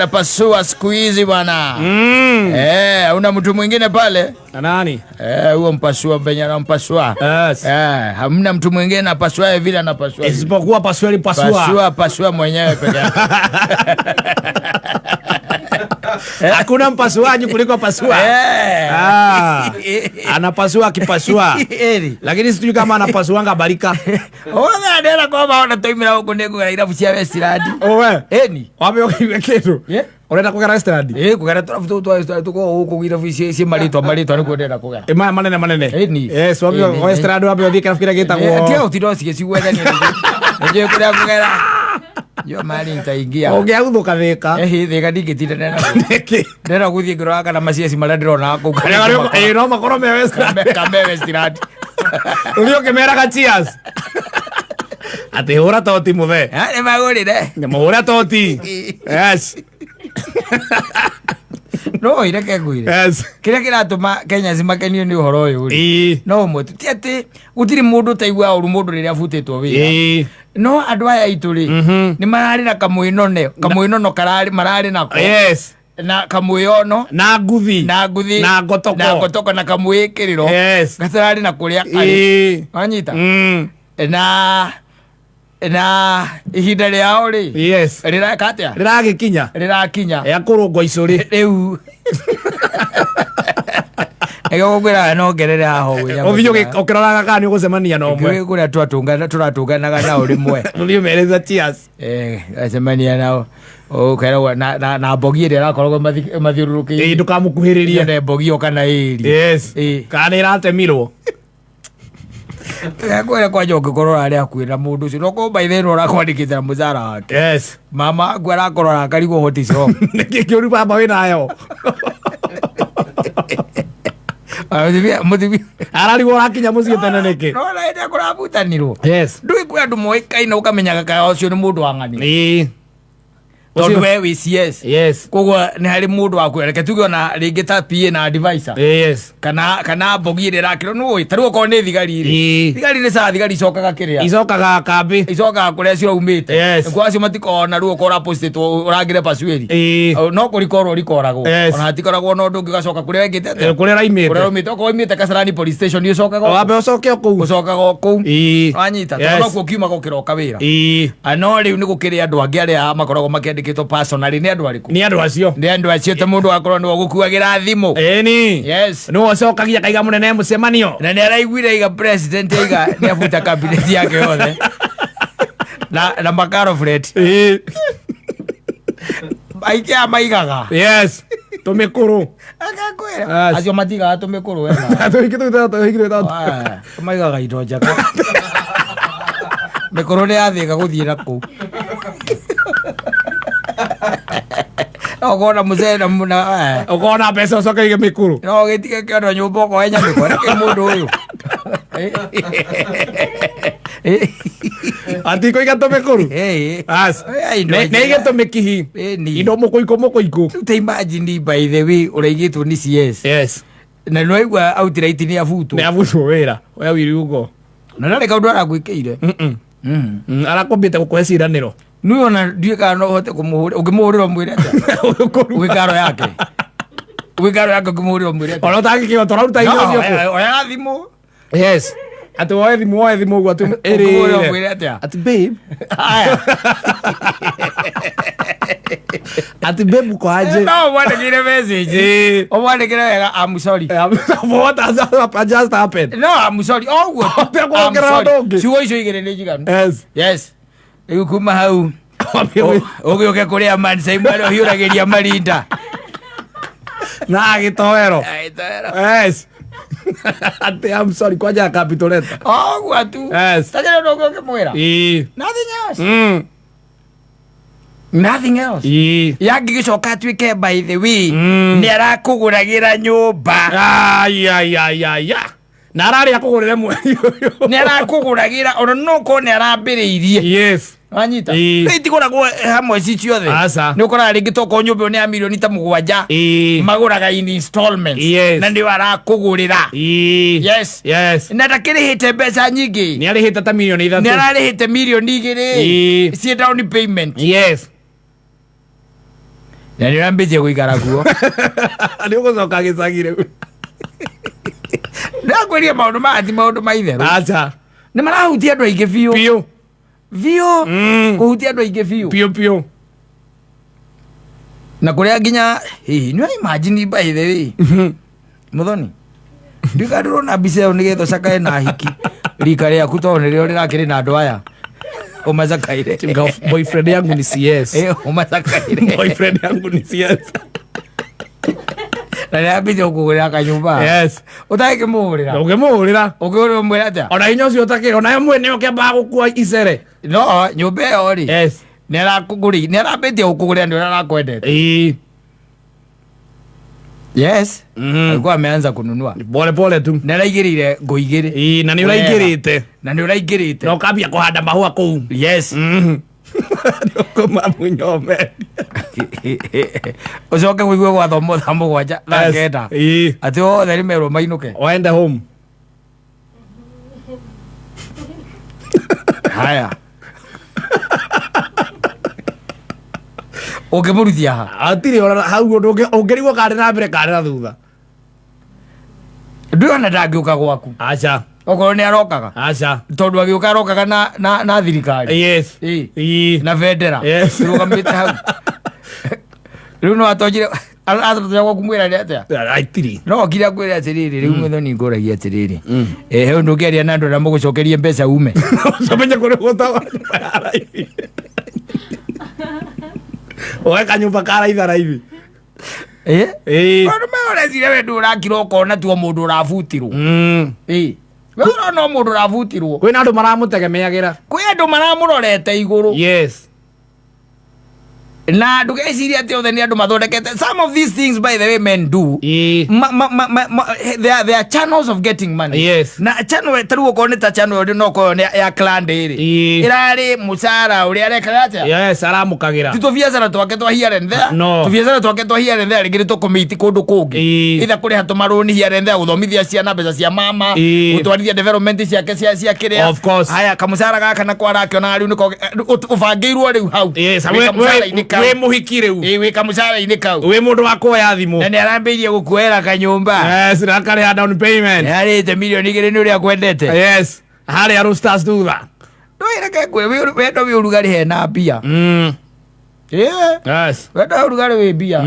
Napasua siku hizi bwana. Eh, una mtu mwingine pale? Na nani? Eh, huo mpasua venye anampasua. Yes. Eh, hamna mtu mwingine anapasua vile anapasua. Isipokuwa pasueli pasua. Pasua pasua mwenyewe peke yake. Hakuna mpasuaji kuliko pasua. Eh. Ah, anapasua akipasua. Eri. Lakini sijui kama anapasuanga barika. Ona ndera kwamba ona toimira huko ndego irabu cia Westland. Owe. Eni. Wabe ukiwe kindu. Yeah. Urenda kugera Westland? Eh, kugera turabu tu twa Westland tuko huko irabu ici ci maritwa maritwa nikuo ndenda kugera. Eh, maya manene manene. Eni. Yes, wabe Eni. Westland wabe uthie kirabu kiria gitagwo. Tia utiro cigĩcigwetha nĩ kũrĩa kũgera yo mali nitaingia. Ũngĩaguthuka thika. Eh, thika ndingĩtinda ndĩrenda Nĩkĩ? ndĩrenda gũthiĩ ngĩroraga kana maciaci marĩa ndĩrona kũu kana Ĩĩ no makorwo me Westland. kame Westland. Ũthiĩ ũkĩmeraga cheers. Atĩ hũra toti mũthee. Ah, nĩ magũrire. Mũhũra toti. Yes. No ireke ngwĩre. Yes. Kĩrĩa kĩratũma Kenyans makenio nĩ ũhoro ũyũ rĩ. Ĩĩ. No ũmwe tu ti atĩ gũtirĩ mũndũ ũtaiguaga ũru mũndũ rĩrĩa abutĩtwo wĩra. Ĩĩ. No andũ aya aitũ rĩ nĩ mararĩ na kamwĩnone kamwĩnono kararĩ mararĩ nako. Yes. Na kamwĩono Na nguthi. na nguthi Na ngotoko. na ngotoko na kamwĩkĩrĩro. Yes. Gatararĩ na kũrĩa karĩ. Ĩĩ. Wanyita? Mm. Na na ihinda rĩao rĩ Yes. rĩreka atĩa? Rĩragĩkinya. Rĩrakinya. Ya kũrũngwo icũrĩ. Rĩu nĩkĩo ngũkwĩraga no ngerere haha ũguo nyama Ũthiĩ ũkĩroraga kana nĩ ũgũcemania na ũmwe. Ngĩũĩ kũrĩa twatũngana tũratũnganaga nao rĩmwe. Ũthiĩ ũmerĩte cheers. Eh, acemania nao ũkeragwo na na na mbogi ĩrĩa ĩrakoragwo Ĩĩ ĩmathiũrũrũkĩirie. ndũkamũkuhĩrĩrie. Yone mbogi ĩyo kana ĩri. Yes. Ĩĩ. Kana nĩ ĩratemirwo. Kwĩra kwanja ũngĩkorwo ũrarĩ hakuhĩ na mũndũ ũcio no korwo by then ũrakwandĩkĩte na mũcara wake. Yes. Mama aku arakorwo arakarigwo what is wrong. Nĩkĩ kĩũru baba wĩnayo? Ah, Mũthibia mũthibia. Ararigwo ũrakinya mũciĩ tene nĩkĩ? No na hĩndĩ ĩrĩa kũrabutanirwo. Yes. Ndũĩ kwĩ andũ moĩkaine ũkamenyaga kaya ũcio nĩ mũndũ wa ng'ani. Ĩĩ. Tondũ Ũcio- we wĩ CS. Yes. Koguo nĩ harĩ mũndũ wa kwĩra reke tuge ona rĩngĩ ta PA na advisor. Yes. Kana kana mbogi ĩrĩa ĩrakĩrwo nĩ ũĩ ta rĩu okorwo nĩ thigari rĩ. Ĩĩ. Thigari nĩ saa thigari icokaga kĩrĩa. Icokaga kambĩ. Icokaga kũrĩa ciraumĩte. Yes. Kwa acio matikoragwo na ruo ũkorwo ũrapostĩtwo ũrangĩre pasuĩri. Ĩĩ. No kũrikorwo rikoragwo. Yes. Ona hatikoragwo na ũndũ ũngĩ ũgacoka kũrĩa wekĩte atĩa. Eh, Kũrĩa Kũrĩa ũraimĩte. ũraumĩte okorwo ũimĩte Kasarani police station ũcokaga o Wambe ũcoke o kũu. ũcokaga o kũu. Ĩĩ. Wanyita Yes. tondũ nokuo kiumaga ũkĩroka wĩra. Ĩĩ. Ah, no rĩu nĩ gũkĩrĩ andũ angĩ arĩa makoragwo makĩandĩkĩtwo personally nĩ andũ arĩkũ? Nĩ andũ acio. Nĩ andũ acio ta mũndũ akorwo nĩwe ũgũkuagĩra thimũ. Ĩni. Yes. Nĩwe ũcokagia kaiga mũnene mũcemanio. Na nĩ araiguire iga president aiga nĩ abuta cabinet yake yothe. Na na makaro Fred. Ĩĩ. Aingĩ aya maigaga. Yes. Tũmĩkũrũ. Agakwĩra. Yes. Acio matigaga tũmĩkũrũ wega. Tũhiki tũu tũhiki tũu. Ah, Maigaga indo njega. Mĩkũrũ nĩ yathĩga gũthiĩ na kũu. Ũkona mũcere na na eh. Ũkona mbeca ũcoke ũige mĩkũrũ. No gĩtige kĩondo nyũmba ũkoe nyamĩkwa nĩkĩ mũndũ ũyũ. Atikũiga tũmĩkũrũ. Eh. As. Eh, indo Nĩ njega. nĩ ige tũmĩkihi. Ĩni. Indo mũkũikũ mũkũikũ. Rĩu ta imagine by the way ũraigĩtwo nĩ CS. Yes. Na nĩwaigua outright nĩ abutwo. Nĩ abutwo wĩra. We wiriugo. Na ndarĩ kaũndũ arakwĩkĩire. Mm. Arakwambĩte gũkũhe ciranĩro. Niĩ ona ndiũĩ kana no ũhote kũmũhũrĩra ũngĩmũhũrĩra ũmwĩre atĩa? Gwĩ karo yake. Gwĩ karo yake ũngĩmũhũrĩra ũmwĩre atĩa? Ona ũtangĩkĩhota ũraruta No, irio ũthiĩ kũ. oyaga thimũ. Yes. Atĩ woe thimũ woe thimũ ũguo atĩ Ũngĩmũhũrĩra ĩrĩre. ũmwĩre atĩa? Atĩ babe. Aya. Atĩ babe uko aje? No ũmwandĩkĩre message. Ĩĩ. Ũmwandĩkĩre wega I'm sorry. What has just happened? No, I'm sorry. Oguo. Ũte kuongerera I'm sorry. ũndũ ũngĩ. Ciugo icio igĩrĩ nĩ njiganu. Yes. Yes. Rĩu kuma hau ũgĩũke kũrĩa Mansai marĩa ũhiũragĩria marinda. Na agĩtoero. Agĩtoero. Yes. Atĩ I'm sorry kwanja capital letter. Oguo tu. Yes. Takĩrĩ ũndũ ũngĩ ũngĩmwĩra. Ĩĩ. Nothing else. Nothing else. Ĩĩ. Yangĩgĩcoka atuĩke by the way Mm. nĩ arakũgũragĩra nyũmba. Ai ai ai ai. ai. Na ararĩ akũgũrĩre mweri ũyũ. Nĩ arakũgũragĩra ona no ũkorwo nĩ arambĩrĩirie. Yes. Wanyita. Ĩĩ. Rĩu itigũragwo hamwe ci ciothe. Aca. Nĩ ũkoraga rĩngĩ tokorwo nyũmba ĩyo nĩ ya mirioni ta 7. Ĩĩ. Magũraga in installments. Yes. Na nĩyo arakũgũrĩra. Ĩĩ. Yes. Yes. Na ndakĩrĩhĩte mbeca nyingĩ. Nĩ arĩhĩte ta mirioni Nĩ 3. ararĩhĩte mirioni 2. Ĩĩ. Ciĩ down payment. Yes. Na nĩ ũrambĩtie gũikara kuo. Nĩ ũgũcoka gĩcagi rĩu. Ndakwĩria maũndũ maya ti maũndũ ma itherũ. Aca. Nĩ marahutia andũ aingĩ biũ. Biũ. Biũ. Kũhutia andũ aingĩ biũ. Biũ biũ. Na kũrĩa nginya hihi nĩ imagine by the way. Muthoni. Ndika ndĩrona mbica ĩyo nĩgetha ũcakae na hiki. Rika rĩaku tondũ nĩrĩo rĩrakĩrĩ na andũ aya. Ũmacakaire. Boyfriend yangu ni CS. Eh, ũmacakaire. Boyfriend yangu ni CS. Na nĩambĩtie gũkũgũrĩra kanyũmba. Yes. Ũtangĩmũgũrĩra. Ũngĩmũgũrĩra. Ũngĩgũrĩra ũmwĩre atĩa? Ona hinya ũcio ũtakĩrĩ ona we mwene ũkĩambaga gũkua icere. No, nyũmba ĩyo rĩ. Yes. Nĩarakũgũrĩ, nĩarambĩtie gũkũgũrĩra nĩ ũrĩa arakwendete. Ĩĩ. Yes. Alikuwa ameanza kununua. Pole pole tu. Nĩaraigĩrĩire ngũ igĩrĩ. Ĩĩ na nĩ ũraingĩrĩte. Na nĩ ũraingĩrĩte. Na ũkambia kũhanda mahũa kũu. Yes. Nĩ ũkũmamunya ũmendia. Ũcoke wĩigue gwathomwo thaa 7 thaa 9. Ĩĩ. Atĩ othe nĩ merwo mainũke. Waende home. Haya. Ũngĩmũrutia ha? Hatirĩ ona hau ũndũ ũngĩrigwo karĩ na mbere karĩ na thutha. Ndũĩ ona ndangĩũka gwaku. Aca. Okorwo nĩ arokaga. Aca. Tondũ agĩũka arokaga na thirikari. Yes. Ĩĩ. Ĩĩ. Na bendera. Yes. Ĩrũgamĩte hau. Rĩu no atonjire atonya gwaku mwĩra nĩ atĩa? Hatirĩ. No okire akwĩre atĩrĩrĩ, rĩu Muthoni ngũragia atĩrĩrĩ. Eh, he ũndũ ũngĩaria na andũ arĩa mũgũcokerie mbeca ume. Ũcamenye kũrĩa ũgũtwara nyũmba ya raithi. Woe kanyũmba ka raitha raithi. Eh? Ĩĩ. Maũndũ maya ũreciria we ndũ ũrakira ũkona tu o mũndũ ũrabutirwo. Ĩĩ. We ũrona o mũndũ ũrabutirwo. Kwĩna andũ maramũtegemeagĩra. Kwĩ andũ maramũrorete igũrũ. Yes. Na ndũgecirie atĩ othe nĩ andũ mathondekete. Some of these things by the way men do. Ĩĩ. They are channels of getting money. Yes. Na channel ta rĩu okorwo nĩ ta channel ĩrĩa no korwo nĩ ya clan rĩ. Ĩĩ. Ĩrarĩ mũcara ũrĩa arekaga atĩa? Yes, aramũkagĩra. Ti tũbiacara twake twa here and there. No. Tũbiacara twake twa here and there rĩngĩ nĩ tũkũmiti kũndũ kũngĩ. Ĩĩ. Either kũrĩha tũmarũni here and there, gũthomithia ciana mbeca cia mama, Ĩĩ. gũtwarithia development ciake cia kĩrĩa. Of course. Haya kamũcara gaka nako arakĩona rĩu nĩko ũbangĩirwo rĩu hau. Yes, Wĩ kamũcara-inĩ kau. wĩ mũhiki rĩu. Ĩĩ, wĩ kamũcara-inĩ kau. Wĩ mũndũ wa kuoya thimũ. Na nĩ arambĩirie gũkuoera kanyũmba. Yes, na akarĩha down payment. Nĩ arĩte 2 mirioni nĩ ũrĩa akwendete. Yes. Harĩa Roosters thutha. Ndũĩreke ngwĩre, wendo wĩ ũrugarĩ hena mbia. Ĩĩ. Yes. Wendo wĩ ũrugarĩ wĩ mbia.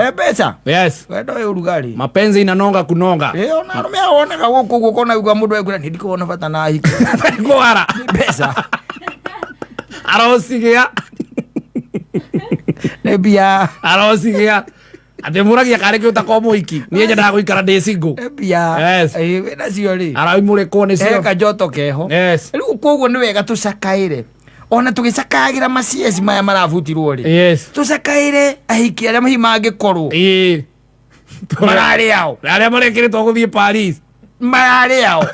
He mbeca. Yes. Wendo wĩ ũrugarĩ. Mapenzi inanonga kunonga. Ĩĩ, ona arũme aya wonaga gũkũ ũguo ũkona uga mũndũ ekwĩra nĩ ndikuona bata na hiki. Kwara. Nĩ mbeca. Arocigĩa. Nĩ mbia. Arocigĩa. Atĩ mũragia karĩ kĩ ũtakorwo mũhiki. Niĩ nyendaga gũikara ndĩ single. Nĩ mbia. Yes. Ĩĩ, wĩnacio rĩ. Araimũrĩkwo He nĩcio. kajoto keho. Yes. Rĩu koguo nĩ wega tũcakaĩre. Ona tũgĩcakayagĩra macieci maya marabutirwo rĩ. Yes. Tũcakaĩre ahiki arĩa hihi mangĩkorwo Ĩĩ. mararĩ ao. Arĩa marekĩrĩtwo gũthiĩ Paris. Mararĩ ao.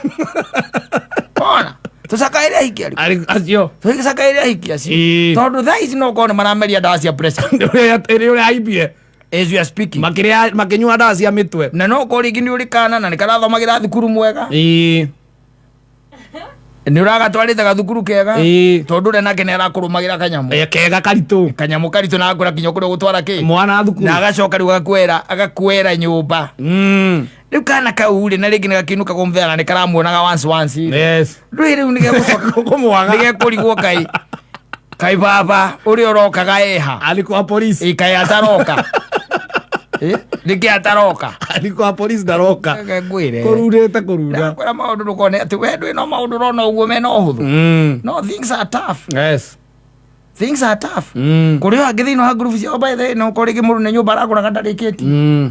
Ona tũcakaĩre ahiki arĩkũ? Acio. Tũgĩcakaĩre ahiki acio. Ĩĩ. Tondũ thaa ici no ũkorwo nĩ marameria ndawa cia pressure. Nĩ ũrĩa aimbire. As we are speaking. Makĩrĩa makĩnyua ndawa cia mĩtwe. Na no ũkorwo rĩngĩ nĩ ũrĩ kana na nĩ karathomagĩra thukuru mwega. Ĩĩ. Nĩ ũragatwarĩte gathukuru kega. Ĩĩ. Tondũ ũrĩa nake nĩ arakũrũmagĩra kanyamũ. Eh, kega karitũ. Kanyamũ karitũ na agakũra kinya kũrĩa ũgũtwara kĩ. Mwana thukuru. Na agacoka rĩu agakuera nyũmba. Rĩu kana kau rĩ na rĩngĩ nĩ gakiinũka kũmũthenya na nĩ karamuonaga once once. Yes. Ndũĩ rĩu nĩ gegũcoka Kũmwaga. nĩ gekũrigwo kai. Kai baba ũrĩa ũrokaga eha. Alikuwa polisi. Ĩ kai ataroka. Ĩ nĩkĩ ataroka. Alikuwa polisi ndaroka. Reke ngwĩre. Kũrurĩte kũrura. Ndakwĩra maũndũ ndũkone atĩ we ndũĩ no maũndũ ũrona ũguo mena ũhũthũ. No things are tough. Yes. Things are tough. Kũrĩ o angĩ thĩinĩ wa ngurubu ciao by the way no ũkorwo rĩngĩ mũndũ nĩ nyũmba aragũraga ndarĩkĩtie.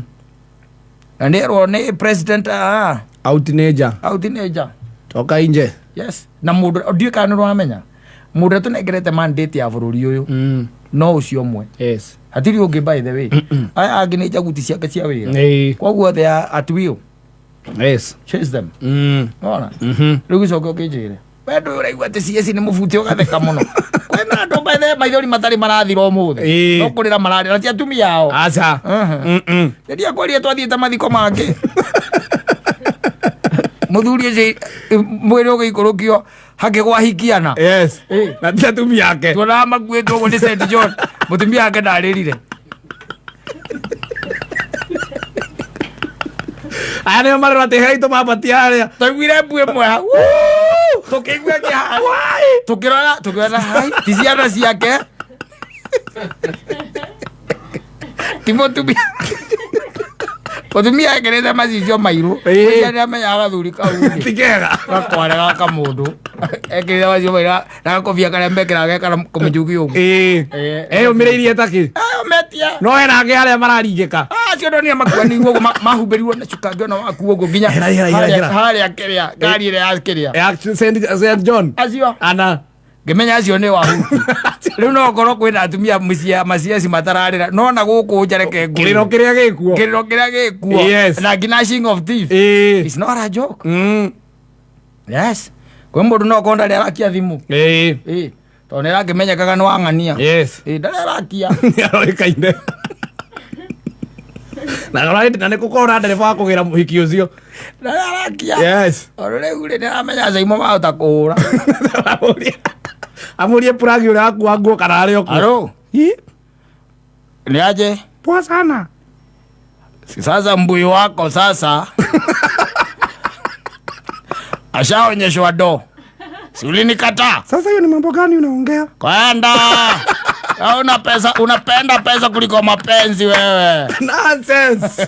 Na nĩ erwo nĩ president Out nature. out nja. Toka nje. Yes. Na mũndũ ndiũĩ kana nĩ ũramenya. Mũndũ ũrĩa tũnengerete mandate ya bũrũri ũyũ no ũcio ũmwe. Yes. Hatirĩ ũngĩ by the way. Aya angĩ nĩ njaguti ciake cia wĩra. Ĩĩ. Koguo they are at will. Yes. Chase them. Nona? Rĩu gĩcoke ũkĩnjĩre. We ndũĩ ũraigua atĩ CS nĩ mũbute ũgatheka mũno. Kwĩna andũ by the way maithori matarĩ marathira ũmũthĩ. Ĩĩ. No kũrĩra mararĩra na ti atumia ao. Aca. Rĩrĩa kwaria twathiĩte mathiko mangĩ. Mũthuri ũcio mwĩrĩ ũgĩikũrũkio hakĩgwa hikiana. Yes. Ĩĩ. Na ti atumia ake. Tuonaga makuĩtwo ũguo nĩ St John. Mũtumia wake ndarĩrire. Aya nĩo marerwo atĩ hei tũmambatie harĩa. Twaiguire mbu ĩmwe hau, tũkĩigua kĩha, tũkĩrora, tũkĩona hai ti ciana ciake, ti mũtumia. Mũtumia ekĩrĩte macicio mairũ. Ĩĩ. Nĩ amenyaga gathuri kau rĩ, Ti kega. gakware gaka mũndũ ekĩrĩte macicio mairũ na gakobia karĩa mekĩraga gekara kũmĩjugi ũguo. Ĩĩ. Ĩĩ. Eyũmĩrĩirie takĩ. Ayo metia. No hena angĩ arĩa mararingĩka. Acio ndonire makuanĩirwo ũguo, mahumbĩrirwo na cuka, ngĩona wakuo ũguo nginya Hera, hera, hera, hera. harĩa kĩrĩa ngari ĩrĩa ya kĩrĩa. Ya St John. Acio Ana. Ngĩmenya acio nĩ wahuti. Rĩu no korwo kwĩna atumia mũciĩ maciaci matararĩra, no na gũkũ nja reke ngwĩre. Kĩrĩro kĩrĩa gĩkuo. Kĩrĩro kĩrĩa gĩkuo. Yes. Na gnashing of teeth. Ĩĩ. It's not a joke. Yes, kwĩ mũndũ no korwo ndarĩ arakia thimũ. Ĩĩ. Ĩ, tondũ nĩ ĩrakĩmenyekaga nĩ wang'ania. Yes. Ĩ, ndarĩ arakia. Nĩ aroĩkaine. Na nĩ gũkorwo na ndereba wa kũgĩra mũhiki ũcio. Ndarĩ arakia. Yes. Tondũ rĩu rĩ, nĩ aramenya Caimo mahota kũhũra. Amũrie puragi ũrĩa wakua nguo kana arĩ o kuo. Aro. Ĩ, Ni aje? Poa sana. Sasa mbuyu wako sasa ashaonyeshwa do, si ulinikataa? Sasa hiyo ni mambo gani unaongea? Kwenda. Wewe una pesa, unapenda pesa kuliko mapenzi wewe. Nonsense.